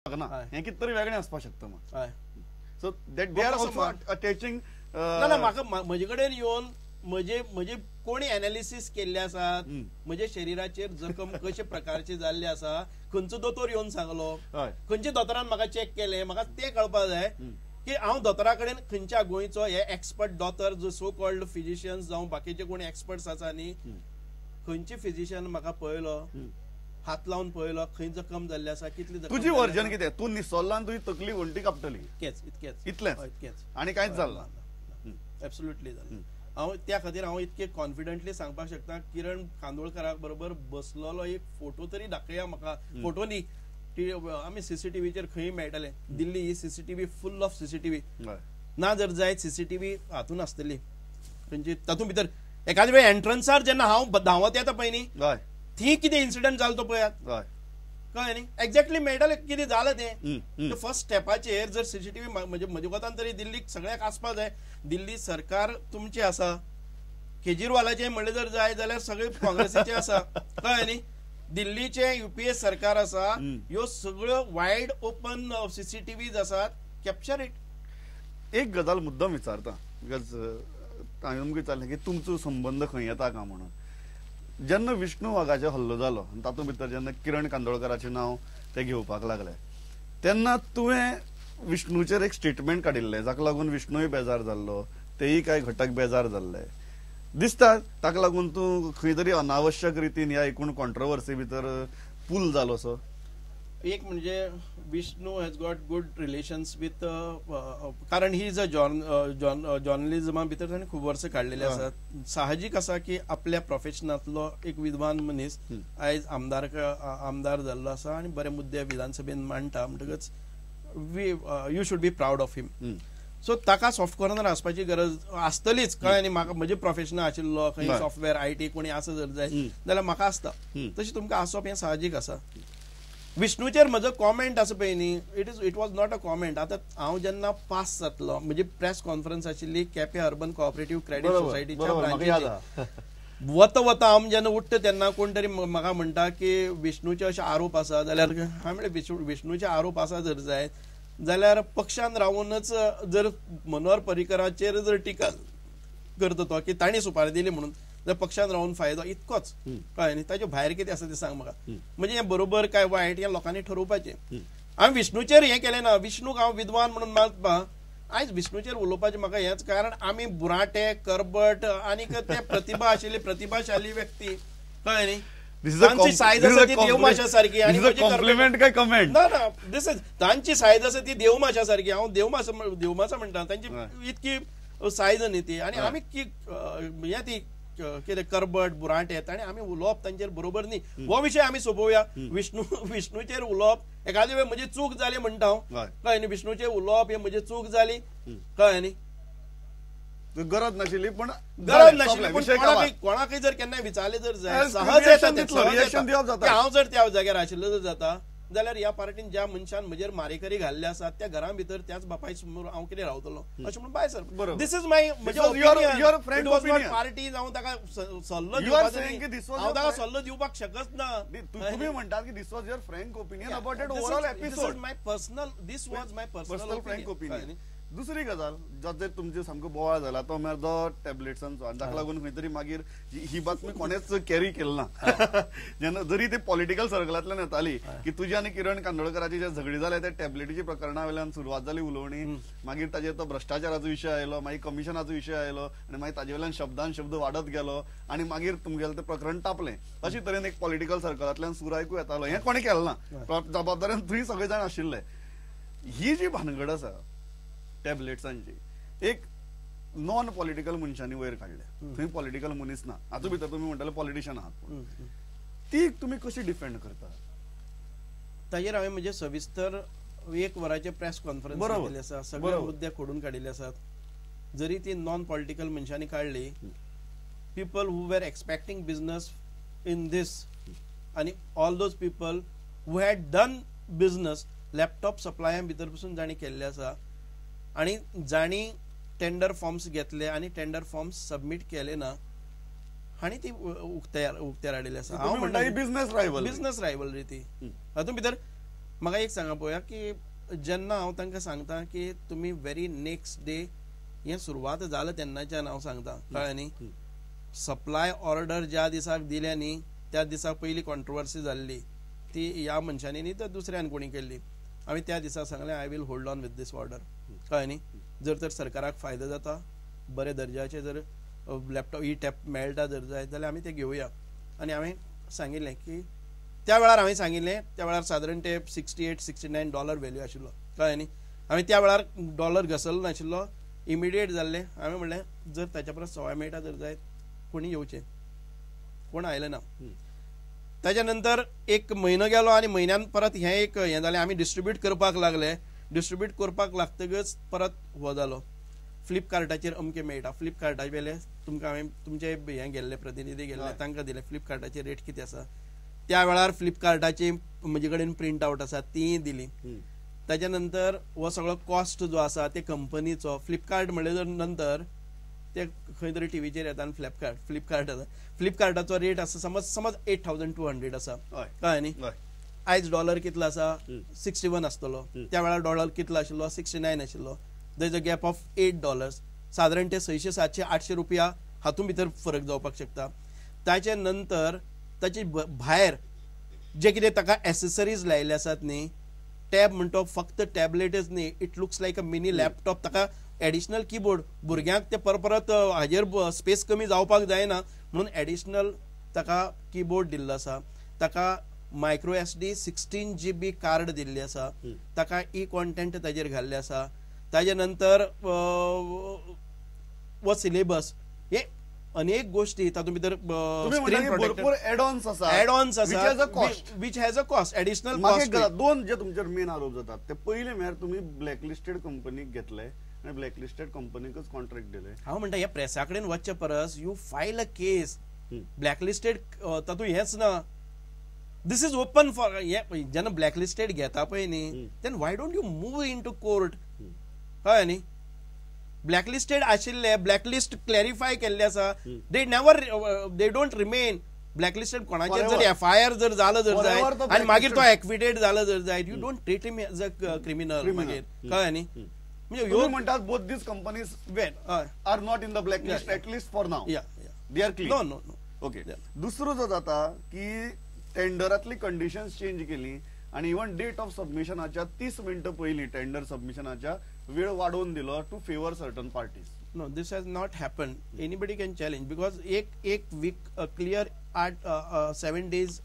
शकना, हें कितें तरी वेगळें आसपाक शकता. मग so that they are also attaching. ना ना, म्हाका म्हजे कडेन येवन म्हजे म्हजे कोणी एनालिसीस केल्ले आसात, म्हजे शरिराचेर जखम कशे प्रकारचे जाल्ले आसा, खंयचो दोतोर येवन सांगलो, खंयच्या दोतोरान म्हाका चॅक केलें, म्हाका तें कळपाक जाय की हांव दोतोरा कडेन खंयच्या गोंयचो हे एक्सपर्ट दोतोर जो सो कॉल्ड फिजिशियन्स जावं बाकीचे कोणी एक्सपर्ट्स आसा न्ही, खंयचे फिजिशियन म्हाका पळयलो, हात लावन पळयलो, खंय जखम जाल्ली आसा, कितली. तुजी वर्जन कितें? तूं निसरला आनी तुजी तकली वण्टी कापटली, इतकेच इतकेच इतलेंच इतकेच आनी कांयच जालें ना. एब्सोल्युटली जालें. हांव त्या खातीर हांव इतके कॉन्फिडंटली सांगपाक शकता, किरण कांदोळकरा बरोबर बसलेलो एक फोटो तरी दाखया म्हाका. फोटो न्ही, ती आमी सीसीटीव्हीचेर खंय मेळटले. दिल्ली ही सीसीटीव्ही फुल ऑफ सीसीटीव्ही ना जर जायत सीसीटीव्ही हातून आसतली खंयची, तातूंत भितर एखादे वेळ एंट्रन्सार जेन्ना हांव धांवत येता पळय न्ही, थंय कितें इन्सिडंट जालो तो पळयात, कळ्ळें न्ही, एक्झॅक्टली मेळटलें कितें जालें तें. फर्स्ट स्टेपाचेर जर सीसीटीव्ही म्हजे म्हज्या कोतान तरी दिल्लीक सगळ्याक आसपाक जाय. दिल्ली सरकार तुमचें आसा, केजरीवालाचें म्हणलें जर जाय जाल्यार सगळे काँग्रेसीचें आसा, कळ्ळें न्ही. दिल्लीचें युपीए सरकार आसा, ह्यो सगळ्यो वायड ओपन सीसीटीव्हीज आसात, कॅप्चर it. एक गजाल मुद्दम विचारता, because हांवें तुमकां विचारलें की तुमचो संबंद खंय येता काय म्हणून. जेन्ना विष्णू वाघाचो हल्लो जालो आनी तातूंत भितर जेन्ना किरण कांदोळकराचें नांव ते घेवपाक लागले तेन्ना तुवें विष्णूचेर एक स्टेटमेंट काडिल्लें, जाका लागून विष्णूय बेजार जाल्लो, तेय कांय घटक बेजार जाल्ले दिसता. ताका लागून तूं खंय तरी अनावश्यक रितीन ह्या एकूण कॉन्ट्रोवर्सी भितर पूल जालो असो. एक म्हणजे Vishnu has got good relations with, कारण he is a जॉर्नलिझमा भितर ताणें खूब वर्सां काडलेली आसात. साहजीक आसा की आपल्या प्रोफेशनांतलो एक विद्वान मनीस आयज आमदार आमदार जाल्लो आसा आनी बरे मुद्दे विधानसभेन मांडटा, म्हणटकच we you should be proud of him. So ताका सॉफ्ट कॉर्नर आसपाची गरज आसतलीच, कळ्ळें न्ही. म्हाका म्हजें प्रोफेशन आशिल्लो खंय सॉफ्टवेअर IT कोणी आसा जर जाय जाल्यार म्हाका आसता, तशें तुमकां आसप हें साहजीक आसा. विष्णूचेर म्हजो कॉमेंट आसा पळय न्ही, it was not a comment. आतां हांव जेन्ना पास जातलो, म्हजी प्रेस कॉन्फरन्स आशिल्ली केपें अर्बन कॉपरेटीव क्रेडीट सोसायटीच्या ब्रांचीची, वता वता हांव जेन्ना उठ्ठा तेन्ना कोण तरी म्हाका म्हणटा की विष्णूचे अशे आरोप आसा, जाल्यार हांवें म्हणलें विष्णूचे आरोप आसा जर जाय जाल्यार पक्षान रावूनच जर मनोहर पर्रीकराचेर जर टिका करता तो की तांणी सुपारी दिली म्हणून, जर पक्षान रावून फायदो इतकोच, कळ्ळें न्ही. ताचे भायर कितें आसा तें सांग म्हाका. म्हणजे हें बरोबर काय वायट हें लोकांनी ठरोवपाचें. हांवें विष्णूचेर हें केलें ना, विष्णूक हांव विद्वान म्हणून मानता. आयज विष्णूचेर उलोवपाचें म्हाका हेंच कारण आमी बुराटे करबट आनीक ते प्रतिभा आशिल्ली प्रतिभाशाली व्यक्ती, कळ्ळें न्ही. तांची सायज आसा ती देवमाशा सारकी, ना ना this is तांची सायज आसा ती देवमाशा सारकी. हांव देवमासा देवमासा म्हणटा, तांची इतकी सायज न्ही ती, आनी आमी हें ती कितें करबट बुरांटे आनी आमी उलोवप तांचेर बरोबर न्ही. हो विशय आमी सोंपोवया. विष्णू विष्णूचेर उलोवप एखादे वेळ म्हजी चूक जाली म्हणटा हांव, कळ्ळें न्ही. विष्णूचेर उलोवप हें म्हजी चूक जाली, कळ्ळें न्ही, गरज नाशिल्ली, पण गरज नाशिल्ली. पूण कोणाकय जर केन्नाय विचारलें जर जाय, सहज येता. हांव जर त्या जाग्यार आशिल्लो जर जाता जाल्यार ह्या पार्टीन ज्या मनशान म्हजेर मारेकरी घाल्ले आसात त्या घरां भितर त्याच बापाय समोर हांव कितें रावतलो अशें म्हणून बाय sir, this is my party. हांव ताका सल्लो दिवपाक, हांव ताका सल्लो दिवपाक शकच ना. तुमी म्हणटात की this was your frank opinion about that overall episode. My personal, this was my personal frank opinion. दुसरी गजाल जर तुमचे सामको बोवाळ जाला तो म्हळ्यार जो टॅबलेट्सांचो, आनी ताका लागून खंय तरी मागीर ही बातमी कोणेच कॅरी केली ना. जेन्ना जरी ते पॉलिटिकल सर्कलांतल्यान येताली की तुजी आनी किरण कांदोळकराची जे झगडी जाले त्या टॅबलेटीच्या प्रकरणा वयल्यान सुरवात जाली उलोवणी, मागीर ताजेर तो भ्रश्टाचाराचो विशय आयलो, मागीर कमिशनाचो विशय आयलो, आनी मागीर ताजे वयल्यान शब्दान शब्द वाडत गेलो आनी मागीर तुमगेलें तें प्रकरण तापलें. अशे तरेन एक पॉलिटिकल सर्कलांतल्यान सूर आयकूं येतालो. हें कोणें केलें ना, जबाबदारेन थंय सगळे जाण आशिल्ले. ही जी भानगड आसा टॅबलेट्सांची, एक नॉन पॉलिटिकल मनशांनी वयर काडल्या, थंय पॉलिटिकल मनीस ना, हातूंत भितर तुमी म्हणटाले पॉलिटिशियन आहात, ती तुमी कशी डिफेंड करता? ताजेर हांवें म्हजें सविस्तर एक वराचें प्रेस कॉन्फरन्स केल्ली आसा, सगळे मुद्दे खोडून काडिल्ले आसात. जरी ती नॉन पॉलिटिकल मनशांनी काडली, people who were expecting business in this आनी all those people who had done business laptop सप्लायां भितर पसून जांणी केल्ले आसा आनी जांणी टेंडर फॉर्म्स घेतले आनी टेंडर फॉर्म्स सबमीट केले ना हांणी ती उक्त्यार हाडिल्ली आसा. हांव म्हणटा बिझनेस रायवल, बिझनेस रायवलरी ती. हातूंत भितर म्हाका एक सांगा पळोवया की जेन्ना हांव तांकां सांगता की तुमी व्हेरी नेक्स्ट डे हें सुरवात जालें तेन्नाच्यान हांव सांगता, कळ्ळें न्ही, सप्लाय ऑर्डर ज्या दिसाक दिल्या न्ही त्या दिसाक पयली कॉन्ट्रोवर्सी जाल्ली ती ह्या मनशांनी न्ही तर दुसऱ्यान कोणी केल्ली. आमी त्या दिसा सांगलें I will hold on with this order, कळ्ळें न्ही. जर तर सरकाराक फायदो जाता, बरे दर्जाचे जर लॅपटॉप ई टॅप मेळटा जर जाय जाल्यार आमी ते घेवया. आनी हांवें सांगिल्लें की त्या वेळार हांवें सांगिल्लें त्या वेळार सादारण ते $68-69 व्हॅल्यू आशिल्लो, कळ्ळें न्ही. हांवें त्या वेळार डॉलर घसरलो नाशिल्लो, इमिडिएट जाल्लें. हांवें म्हणलें जर ताच्या परस सवाय मेळटा जर जाय कोणी येवचें, कोण आयलें ना. ताच्या नंतर एक म्हयनो गेलो आनी म्हयन्यान परत हें एक हें जालें, आमी डिस्ट्रिब्यूट करपाक लागले. डिस्ट्रिब्यूट करपाक लागतकच परत हो जालो फ्लिपकार्टाचेर अमकें मेळटा, फ्लिपकार्टावेले तुमकां हांवें तुमचे हें गेल्ले प्रतिनिधी गेल्ले तांकां दिले फ्लिपकार्टाचे रेट कितें आसा. त्या वेळार फ्लिपकार्टाची म्हजे कडेन प्रिंट आवट आसा तीय दिली. ताच्या नंतर हो सगळो कॉस्ट जो आसा ते कंपनीचो फ्लिपकार्ट म्हणले जर नंतर ते खंय तरी टिवीचेर येता आनी फ्लिपकार्ट आसा, फ्लिपकार्टाचो रेट आसा समज समज 8200 आसा, कळ्ळें न्ही. आयज डॉलर कितलो आसा 61 आसतलो, त्या वेळार डॉलर कितलो आशिल्लो 69 आशिल्लो. There is a gap of $8, सादारण ते 600, 700, 800 रुपया हातूंत भितर फरक जावपाक शकता. ताचे नंतर ताचे भायर जे कितें ताका एसेसरीज लायिल्ले आसात न्ही, टॅब म्हणटो फक्त टॅबलेटच न्ही, it looks like a mini laptop. ताका एडिशनल किबोर्ड, भुरग्यांक ते परत हाजेर स्पेस कमी जावपाक जायना म्हणून एडिशनल ताका किबोर्ड दिल्लो आसा. ताका मायक्रो SD 16 GB card दिल्ली आसा, ताका ई कॉन्टेंट ताजेर घाल्ले आसा. ताजे नंतर हो सिलेबस हे अनेक गोष्टी तातूंत भितर भरपूर एडॉन्स आसा, एडॉन्स आसा which has a cost, additional cost. दोन जे तुमचेर मेन आरोप जातात ते पयले म्हळ्यार तुमी ब्लॅकलिस्टेड कंपनीक घेतले आनी ब्लॅकलिस्टेड कंपनीकच कॉन्ट्रॅक्ट दिले. हांव म्हणटा ह्या प्रेसा कडेन वचचे परस you file a case. Blacklisted तातूंत हेंच ना, this is open for जेन्ना ब्लॅकलिस्टेड घेता पळय न्ही then why don't you move into court, कळ्ळें न्ही. ब्लॅकलिस्टेड आशिल्ले ब्लॅकलिस्ट क्लॅरिफाय केल्ले आसा, they never they don't remain blacklisted. कोणाचेर जर एफआयआर जर जालो जर जाय आनी मागीर तो एक्विटेड जालो जर जाय, you don't treat him as a criminal मागीर, कळ्ळें न्ही. म्हणजे म्हणटात both these companies are not in the blacklist at least for now, they are clean. No no no okay. दुसरो जो जाता की टेंडरांतली कंडिशन्स चेंज केली आनी इवन डेट ऑफ सबमिशनाच्या 30 मिनटां पयलीं टेंडर सबमिशनाच्या वेळ वाडोवन दिलो to favour certain parties. No, this has not happen. Anybody can challenge because एक एक वीक क्लियर 8-7 डेज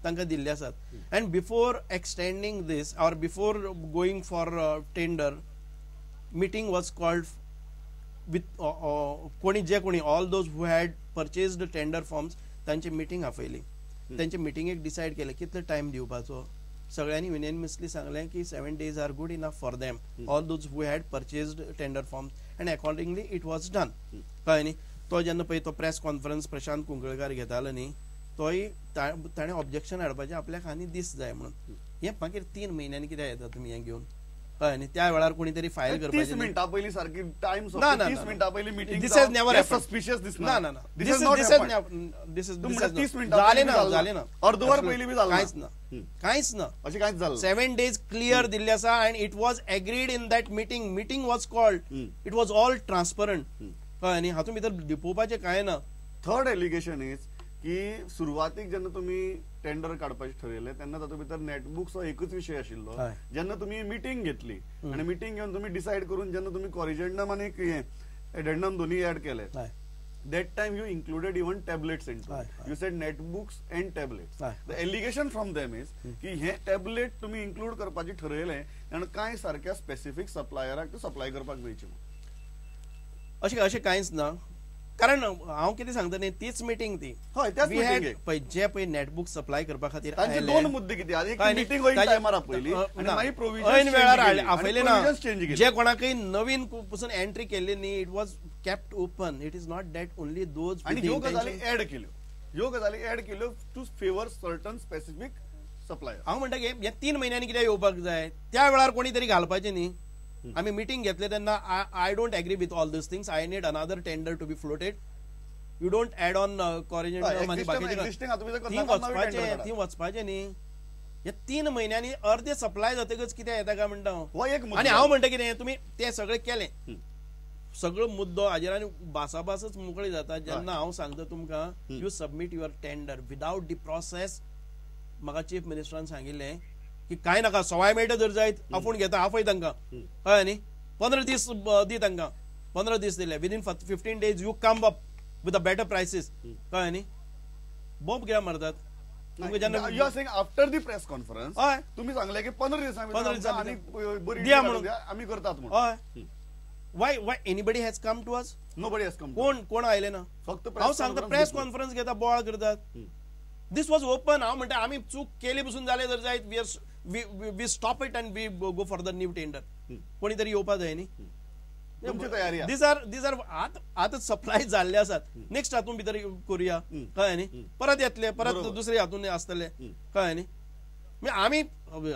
तांकां दिल्ले आसात. And before extending this or before going for tender meeting was called with कोणी जे कोणी all those who had purchased tender forms तांची meeting आपयली. तांचे मिटिंगेक decide केलें कितलो टायम दिवपाचो. सगळ्यांनी युनॅनिमसली सांगलें की 7 days are good enough for them, all those who had purchased tender forms, and accordingly it was done. कळ्ळें न्ही. तो जेन्ना पळय तो प्रेस कॉन्फरन्स प्रशांत कुंकळकार घेतालो न्ही, तोय ताणें ऑब्जेक्शन हाडपाचें आपल्याक आनी दीस जाय म्हणून. हें मागीर 3 म्हयन्यांनी कित्याक येता तुमी हें घेवन, कळ्ळें न्ही. त्या वेळार कोणी तरी फायल करपाचें. 30 मिनटां पयलीं सारकी टायम ना ना 30 मिनटां पयलीं meeting. This has never happened. Suspicious दिसना. ना ना ना, this is this is 30 मिनटां जालें ना, जालें ना, अर्दवर पयलीं बी जालें कांयच ना, कांयच ना, अशें कांयच जालें. 7 डेज क्लियर दिल्ले आसा and it was agreed in that meeting. Meeting was called, it was all transparent, कळ्ळें न्ही. हातूंत भितर लिपोवपाचें कांय ना. थर्ड एलिगेशन is की सुरवातीक जेन्ना तुमी टेंडर काडपाचें ठरयलें तेन्ना तातूंत भितर नॅटबुक्स हो एकूच विशय आशिल्लो. जेन्ना तुमी मिटींग घेतली आनी मिटींग घेवन तुमी डिसायड करून जेन्ना तुमी कॉरिजेंडम आनी एडेंडम दोन्ही ऍड केले, that time you included even tablets into it. You said netbooks and tablets. The allegation from them is की हे टॅबलेट तुम्ही इन्क्लूड करपाची ठरयलें आनी कांय सारक्या स्पेसिफीक सप्लायराक सप्लाय करपाक मेळची. अशें अशें कांयच ना, कारण हांव कितें सांगता न्ही तीच मिटींग ती. हय, त्याच मिटिंगेक पळय जे पळय नॅटबूक सप्लाय करपा खातीर दोन मुद्दे कितें, एक मिटींग टायमार आपयली आनी मागीर प्रोविजन वेळार आपयले ना, जे कोणाकय नवीन पसून एंट्री केल्ली न्ही, it was kept open. It is not that only those. आनी ह्यो गजाली ऍड केल्यो, ह्यो गजाली ऍड केल्यो to favour certain specific supplier. हांव म्हणटा की हे 3 म्हयन्यांनी कित्याक येवपाक जाय, त्या वेळार कोणी तरी घालपाचें न्ही. आमी मिटींग घेतले तेन्ना I don't agree with all these things, I need another tender to be floated. You don't add on corrigendum आनी बाकीचे थंय वचपाचें, थंय वचपाचें न्ही. हे 3 म्हयन्यांनी अर्दे सप्लाय जातकच कितें येता काय म्हणटा हो एक. आनी हांव म्हणटा कितें, तुमी तें सगळें केलें, सगळो मुद्दो हाजेर आनी भासाभासच मोकळी जाता. जेन्ना हांव सांगता तुमकां you submit your tender without the process. म्हाका चीफ मिनिस्टरान सांगिल्लें की कांय नाका, सवाय मेळटा जर जायत आफोवन घेता, आफय तांकां, कळ्ळें न्ही, 15 दीस दी तांकां, 15 दीस दिले, within 15 days you come up with a better prices, कळ्ळें न्ही. बॉम्ब कित्याक मारतात? You are saying after the press conference तुम्ही सांगले की 15 दिसां भितर दिया म्हणून आमी करतात म्हणून. हय. Why anybody has come to us? Nobody has come. कोण कोण आयले ना? फक्त हांव सांगता प्रेस कॉन्फरन्स घेता, बोवाळ करतात. This was open. हांव म्हणटा आमी चूक केली पसून जालें जर जायत we stop it and we go for the new tender. कोणी तरी येवपा जाय न्ही. तयारी these are आतां सप्लाय जाल्ले आसात. नेक्स्ट हातून भितर करुया, कळ्ळें न्ही, परत येतले, परत दुसरे हातून आसतले, कळ्ळें न्ही. आमी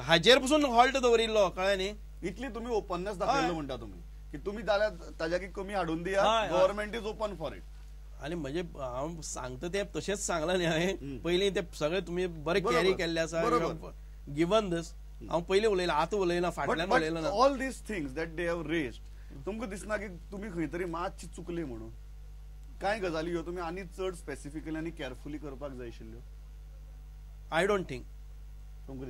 हाजेर पसून हॉल्ट दवरिल्लो, कळ्ळें न्ही. इतली तुमी ओपननेस दाखयल्लो म्हणटा तुमी की तुमी जाल्यार ताज्या कमी हाडून दिया, government is open for it. आनी म्हणजे हांव सांगता तें तशेंच सांगलां न्ही हांवें पयलीं, तें सगळें तुमी बरें कॅरी केल्लें आसा. गिवन दीस हांव पयलीं उलयलां, आतां उलयना, फाटल्यान उलयलां ना. All these things that they have raised, तुमकां दिसना की तुमी खंय तरी मातशी चुकली म्हणून? कांय गजाली ह्यो तुमी आनी चड स्पेसिफिकली आनी केअरफुली करपाक जाय आशिल्ल्यो? I don't think.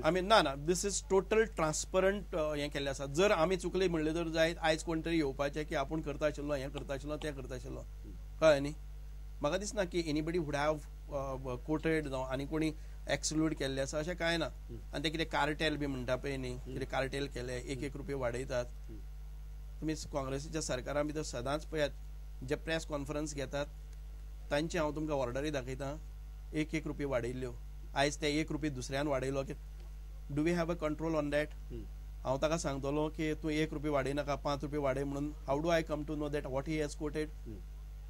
आमी ना ना, this is total transparent हें केल्लें आसा. जर आमी चुकले म्हणलें जर जायत, आयज कोण तरी येवपाचें की आपूण करता आशिल्लो, हें करता आशिल्लो, तें करता आशिल्लो, कळ्ळें न्ही. म्हाका दिसना की एनीबडी वुड have quoted जावं आनी कोणी एक्सक्लूड केल्लें आसा, अशें कांय ना. आनी ते कितें कार्टेल बी म्हणटा पळय न्ही, कितें कार्टेल केलें, 1-1 रुपया वाडयतात. तुमी काँग्रेसीच्या सरकारा भितर सदांच पळयात, जे प्रेस कॉन्फरन्स घेतात तांची हांव तुमकां ऑर्डरी दाखयता, 1-1 रुपया वाडयल्ल्यो. आयज ते 1 रुपया दुसऱ्यान वाडयलो की do we have a control on that? हांव ताका सांगतलो की तूं 1 रुपया वाडयनाका, 5 रुपया वाडय म्हणून. How do I come to know that what he has quoted?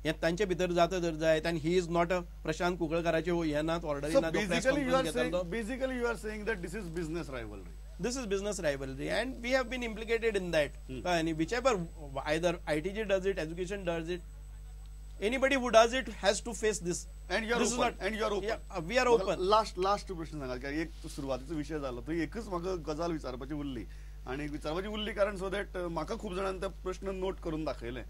हें तांचे भितर जाता जर जायत. आनी he is not a Prashant कुंकळकाराचे हे नात, ऑर्डरी नात. Basically you are saying that this is business rivalry. This is business rivalry and we have been implicated in that. And whichever, either ITG does it, education does it, anybody who does it has to face this. And you are open. And you are open. Yeah, we are open. Last प्रश्न सांगाल, कारण एक सुरवातीचो विशय जालो तो एकच म्हाका गजाल विचारपाची उरली, आनी विचारपाची उरली कारण सो that म्हाका खूब जाणांनी ते प्रश्न नोट करून दाखयले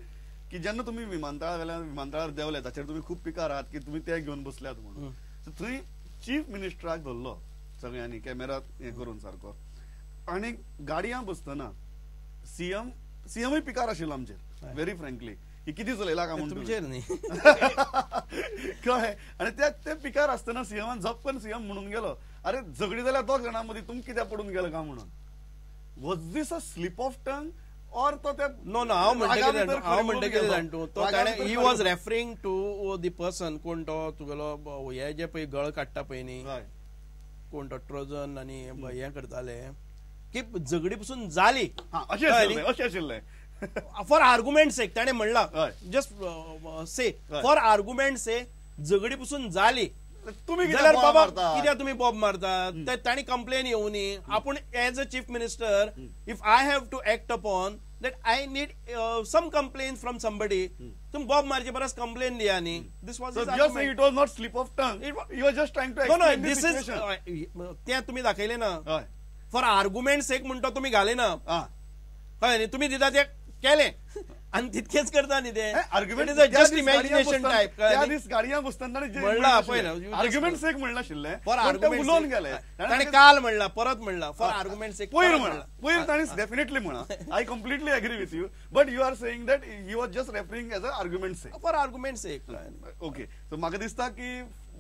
की जेन्ना तुमी विमानतळा वेल्यान विमानतळार देंवले ताचेर तुमी खूब पिकार आहात की तुमी ते घेवन बसल्यात म्हणून. थंय चीफ मिनिस्टराक धरलो सगळ्यांनी कॅमेरा हें करून सारको, आनी गाडयां बसतना सीएमय पिकार आशिल्लो आमचेर, व्हेरी फ्रँकली, की कितें चलयला काय म्हणून तुमचेर न्ही, कळ्ळें. आनी ते पिकार आसतना सीएमान झपकन सीएम म्हणून गेलो, अरे झगडी जाल्यार दोग जाणां मदीं तुमकां कित्याक पडून गेलो काय म्हणून. Was this a slip of tongue or तो त्या? नो नो, हांव म्हणटा कितें जाण तूं, तो ताणें he was referring to the person, कोण तो तुगेलो हे जे पळय गळ काडटा पळय न्ही, कोण तो ट्रोजन आनी हें करताले की झगडी पसून जाली अशें आशिल्लें. फॉर आर्ग्युमेंट सेक ताणें म्हणलां, जस्ट से फॉर आर्ग्युमेंट से झगडी पसून जाली तुमी जाल्यार बाबा कित्याक तुमी बॉब मारतात? तांणी कंप्लेन येवनी. आपूण as a chief minister if I have to act upon that I need some complain from somebody. तुमी बॉब मारचे परस कंप्लेन दिया न्ही. This was it was not slip of tongue, you are just trying to explain this is. तें तुमी दाखयलें ना, for argument सेक म्हणटा तुमी घाले ना, कळ्ळें न्ही. तुमी दिता तें केलें आनी तितकेंच करता न्ही तें. Argument just imagination type. त्या दीस गाडयां बसतना म्हणलां पळय, आर्ग्युमेंट सेक म्हणलां आशिल्लें, फॉर आर्ग्युमेंट उलोवन गेले. ताणें काल म्हणलां, परत म्हणलां, फॉर आर्ग्युमेंट सेक पयर म्हणलां, पयर ताणें डेफिनेटली म्हणलां. I completely agree with you, but you are saying that you are just referring as a argument sake. For argument sake. Okay, so म्हाका दिसता की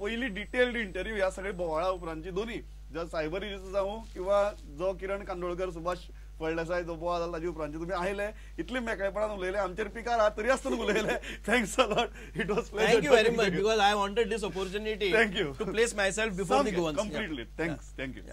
पयली डिटेल्ड इंटरव्यू ह्या सगळे बोवाळा उपरांतची दोन्ही, जर सायबर जावं किंवा जो किरण कांदोळकर, सुभाष फळदेसाय जो बोवाळ जाला ताजे उपरांतचे तुमी आयले, इतले मेकळेपणान उलयले, आमचेर पिकार आहात तरी आसतना उलयले. Thanks a lot, it was pleasure. Thank you very much because I wanted this opportunity thank you to place myself before the Goans. Completely thanks, thank you.